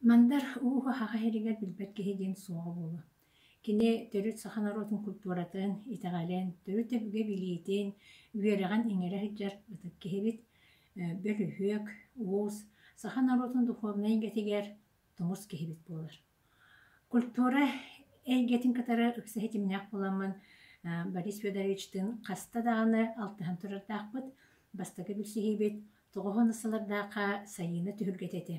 Мандар Ууһу Саха сиригэр билбэт киһи диэн суоҕа буолуо. Кини төрүт саха норуотун культуратын, итэҕэлин, төрүт өбүгэ билиитин, үөрэҕин иҥэрэ сылдьар ытык киһибит, бөлүһүөк, уус, саха норуотун духуобунай эйгэтигэр тумус киһибит буолар. Культура эйгэтин кытары ыкса ситимнээх буоламмын Борис Федоровичтыын хаста даҕаны алтыһан турардаахпыт. Бастакы билсиһиибит тоҕуһун сыллардаахха Сайыына түһүлгэтэ этэ.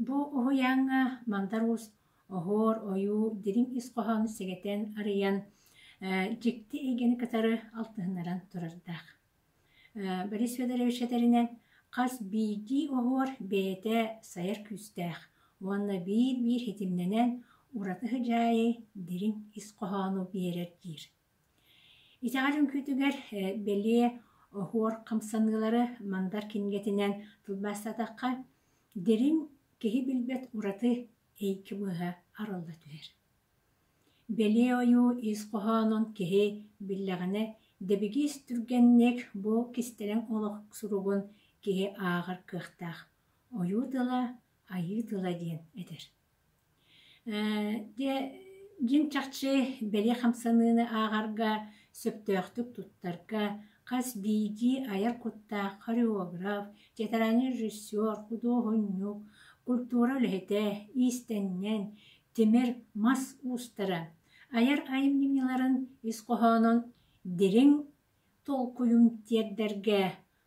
Бу уһуйааҥҥа Мандар Уус оһуор, ойуу дириҥ ис хоһоону сэгэтэн арыйан, дьикти эйгэни кытары алтыһыннаран турардаах. Борис Федорович этэринэн, хас биирдии оһуор бэйэтэ сайар күүстээх уонна биир-биир ситимнэнэн ураты сыдьаайы дириҥ ис хоһоону биэрэр диир. Итэҕэл үҥкүүтүгэр бэлиэ оһуор хамсаныылары Мандар кинигэтинэн тылбаастаатахха, дириҥ киһи билбэт ураты эйгэ быыһа арылла түһэр. Бэлиэ ойуу ис хоһоонун киһи биллэҕинэ дэбигис түргэнник бу кистэлэҥ олох суругун киһи ааҕар кыахтаах. Ойуу тыла айыы тыла диэн этэр. Дьэ, дьиҥ чахчы бэлиэ хамсаныыны ааҕарга, сөптөөхтүк туттарга хас биирдии айар куттаах хореограф, театральнай режиссер, худуоһунньук, культура үлэһитэ, иистэнньэҥ, тимир, мас уустара айар айымньыларын ис хоһоонун дириҥ толкуйун тиэрдэргэ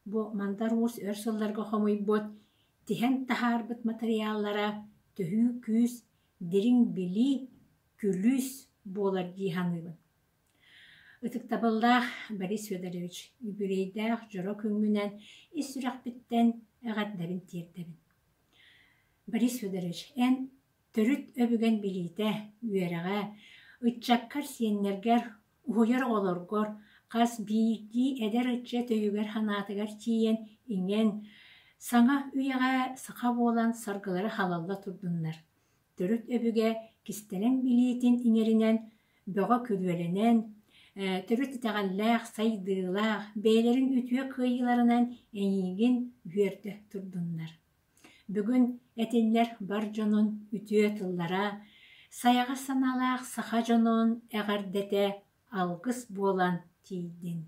бу Мандар Уус өр сылларга хомуйбут, тиһэн таһаарбыт матырыйааллара төһүү күүс, дириҥ билии, күлүүс буолар дии саныыбын. Ытыктабыллаах Борис Федорович, үбүлүөйдээх дьоро күҥҥүнэн ис сүрэхпиттэн эҕэрдэбин тиэрдэбин. Борис Федорович, эн төрүт өбүгэн билиитэ, үөрэҕэ, ыччаккар, сиэннэргэр, уһуйар оҕолоргор хас биирдии эдэр ыччат өйүгэр-санаатыгар тиийэн иҥэн, саҥа үйэҕэ саха буолан саргылары халалла турдуннар. Төрүт өбүгэ кистэлэҥ билиитин иҥэринэн, бөҕө күрүөлэнэн, төрүт итэҕэллээх, сайдыылаах, бэйэлэрин үтүө кыайыыларынан эйиигин үөрдэ турдуннар. Бүгүн этиллэр бар дьонун үтүө тыллара, сайаҕас санаалаах саха дьонун эҕэрдэтэ алгыс буолан тиийдин.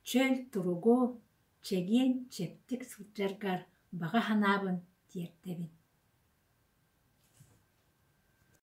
Чөл туругу, чэгиэн-чэбдик сылдьаргар баҕа санаабын тиэрдэбин.